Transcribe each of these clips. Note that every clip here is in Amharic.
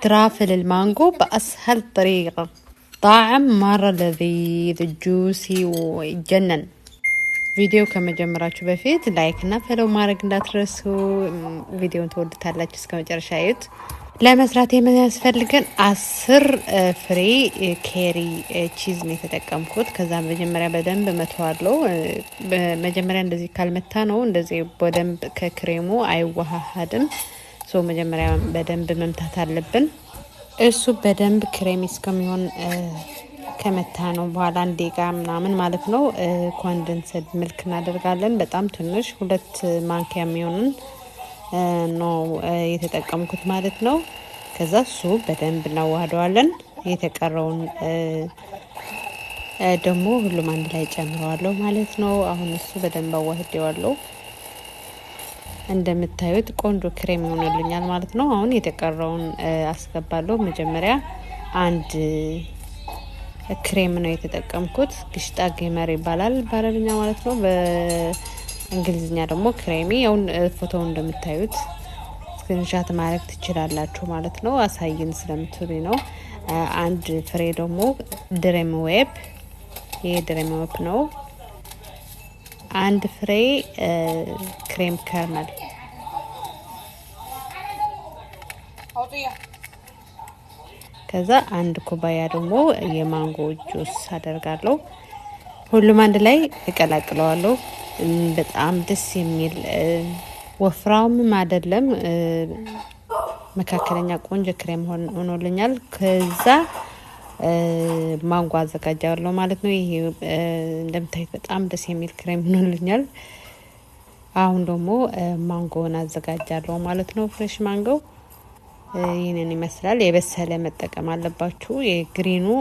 ترافل المانجو بأسهل طريقة. طعم مرة لذيذ juicy ويجنن። ቪዲዮ ከመጀመራችሁ በፊት like እና follow ማድረግ እንዳትረሱ። ቪዲዮን ትወዱታላችሁ፣ እስከ መጨረሻ እዩት። ለመስራት የሚያስፈልገን 10 ፍሬ ኬሪ cheese ነው የተጠቀምኩት። ከዛ መጀመሪያ በደንብ መተዋለው። መጀመሪያ እንደዚህ ካልመታ ነው እንደዚህ በደንብ ከክሬሙ አይዋሃሃድም። So መጀመሪያ በደንብ መምታት አለብን። እሱ በደንብ creamy እስከሚሆን ከመታ ነው በኋላ 1 ደቂቃ ምናምን ማለት ነው። Condensed milk እናደርጋለን። በጣም ትንሽ 2 ማንኪያ የሚሆንን ነው የተጠቀምኩት ማለት ነው። ከዛ እሱ በደንብ እናዋህደዋለን። የተቀረውን ደግሞ ሁሉም አንድ ላይ ጨምረዋለሁ ማለት ነው። አሁን እሱ በደንብ አዋህዴዋለሁ። እንደምታዩት ቆንጆ ክሬም ይሆንልኛል ማለት ነው። አሁን የተቀረውን አስገባለሁ። መጀመሪያ አንድ ክሬም ነው የተጠቀምኩት። قشطة قمر ይባላል በአረብኛ ማለት ነው። በእንግሊዝኛ ደግሞ creamy። ያውን ፎቶው እንደምታዩት screenshot ማድረግ ትችላላችሁ ማለት ነው። አሳይን ስለምትሉኝ ነው። አንድ ፍሬ ደግሞ Dream Whip፣ ይሄ Dream Whip ነው። አንድ ፍሬ crème caramel። ከዛ አንድ ኩባያ ደግሞ የማንጎ ጁስ አደርጋለሁ። ሁሉም አንድ ላይ እቀላቅለዋለሁ። በጣም ደስ የሚል፣ ወፍራምም አይደለም፣ መካከለኛ ቆንጆ ክሬም ሆኖልኛል። ከዛ ማንጎ አዘጋጃለሁ ማለት ነው። ይሄ እንደምታዩት በጣም ደስ የሚል ክሬም ሆኖልኛል። አሁን ደግሞ ማንጎውን አዘጋጃለሁ ማለት ነው። Fresh ማንጎ ይህንን ይመስላል። የበሰለ መጠቀም አለባችሁ። የ green ኑ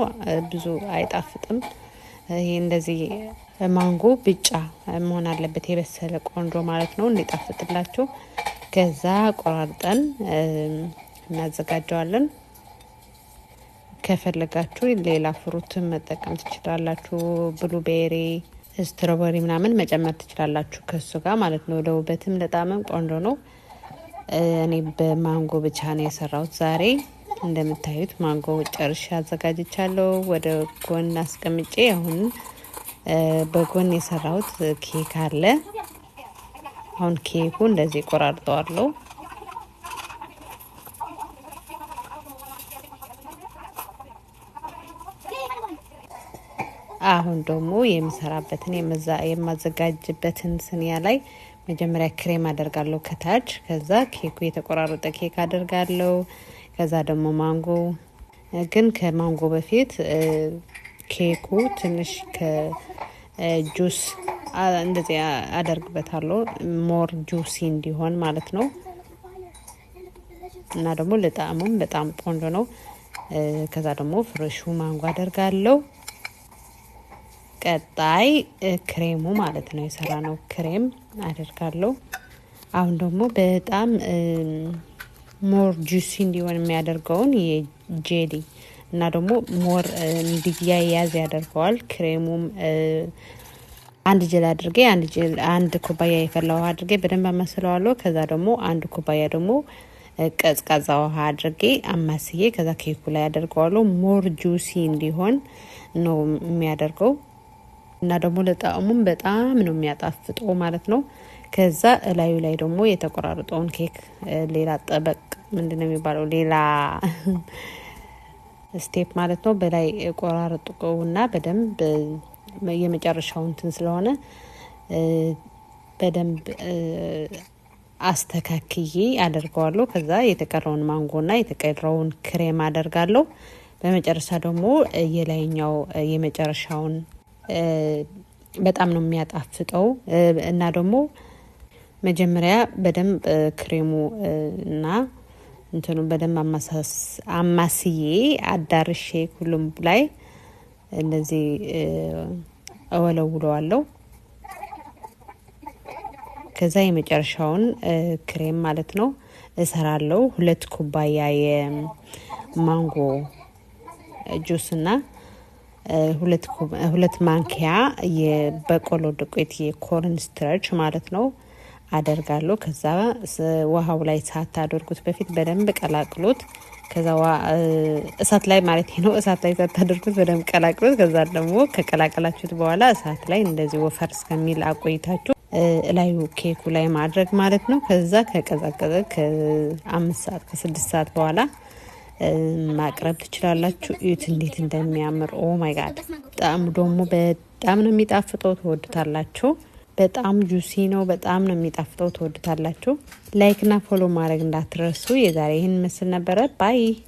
ብዙ አይጣፍጥም። ይሄ እንደዚህ ማንጎ ቢጫ መሆን አለበት፣ የበሰለ ቆንጆ ማለት ነው እንዲጣፍጥላችሁ። ከዛ ቆራርጠን እናዘጋጀዋለን። ከፈለጋችሁ ሌላ fruit ን መጠቀም ትችላላችሁ። Blueberry፣ strawberry ምናምን መጨመር ትችላላችሁ ከሱ ጋር ማለት ነው። ለውበትም ለጣዕምም ቆንጆ ነው። እኔ በማንጎ ብቻ ነው የሰራሁት ዛሬ። እንደምታዩት ማንጎ ጨርሼ አዘጋጅቻለሁ። ወደ ጎን አስቀምጬ አሁን በጎን የሰራሁት ኬክ አለ። አሁን ኬኩ እንደዚህ ቆራርጠዋለሁ። አሁን ደግሞ የምሰራበትን የማዘጋጅበትን ስኒያ ላይ መጀመሪያ ክሬም አደርጋለሁ ከታች። ከዛ ኬኩ፣ የተቆራረጠ ኬክ አደርጋለሁ። ከዛ ደግሞ ማንጎ፣ ግን ከማንጎ በፊት ኬኩ ትንሽ ከጁስ እንደዚህ አደርግበታለሁ፣ more juicy እንዲሆን ማለት ነው። እና ደግሞ ለጣዕሙም በጣም ቆንጆ ነው። ከዛ ደግሞ fresh ኡ ማንጎ አደርጋለሁ። ቀጣይ ክሬሙ ማለት ነው፣ የሰራነው ክሬም አደርጋለሁ። አሁን ደግሞ በጣም more juicy እንዲሆን የሚያደርገውን የ jelly እና ደግሞ more እንዲያያዝ ያደርገዋል። ክሬሙም አንድ ጀል አድርጌ፣ አንድ ጀል፣ 1 ኩባያ የፈላ ውሃ አድርጌ በደንብ አማስለዋለሁ። ከዛ ደግሞ 1 ኩባያ ደግሞ ቀዝቃዛ ውሃ አድርጌ አማስዬ ከዛ ኬኩ ላይ አደርገዋለሁ። More juicy እንዲሆን ነው የሚያደርገው እና ደግሞ ለጣዕሙም በጣም ነው የሚያጣፍጠው ማለት ነው። ከዛ እላዩ ላይ ደግሞ የተቆራረጠውን ኬክ ሌላ طبق፣ ምንድን ነው የሚባለው፣ ሌላ step ማለት ነው። በላይ ቆራርጠውና በደንብ የመጨረሻው እንትን ስለሆነ በደንብ አስተካክዬ አደርገዋለሁ። ከዛ የተቀረውን ማንጎና የተቀረውን ክሬም አደርጋለሁ። በመጨረሻ ደግሞ የላይኛው የመጨረሻውን በጣም ነው የሚያጣፍጠው እና ደግሞ መጀመሪያ በደንብ ክሬሙ እና እንትኑ በደንብ አማስዬ አዳርሼ ሁሉም ላይ እንደዚህ እወለውለዋለሁ። ከዛ የመጨረሻውን ክሬም ማለት ነው እሰራለሁ። 2 ኩባያ የማንጎ ጁስ እና 2 ማንኪያ የበቆሎ ዱቄት፣ የ corn starch ማለት ነው፣ አደርጋለሁ። ከዛ ውሃው ላይ ሳታደርጉት በፊት በደንብ ቀላቅሉት። ከዛ እሳት ላይ ማለት ነው፣ እሳት ላይ ሳታደርጉት በደንብ ቀላቅሉት። ከዛ ደግሞ ከቀላቀላችሁት በኋላ እሳት ላይ እንደዚህ ወፈር እስከሚል አቆይታችሁ እላዩ ኬኩ ላይ ማድረግ ማለት ነው። ከዛ ከቀዘቀዘ ከ5 ሰዓት ከ6 ሰዓት በኋላ ማቅረብ ትችላላችሁ። እዩት እንዴት እንደሚያምር! Oh my God! በጣም ደግሞ በጣም ነው የሚጣፍጠው። ትወዱታላችሁ። በጣም juicy ነው። በጣም ነው የሚጣፍጠው። ትወዱታላችሁ። Like ና follow ማድረግ እንዳትረሱ። የዛሬ ይህን ምስል ነበረ። Bye.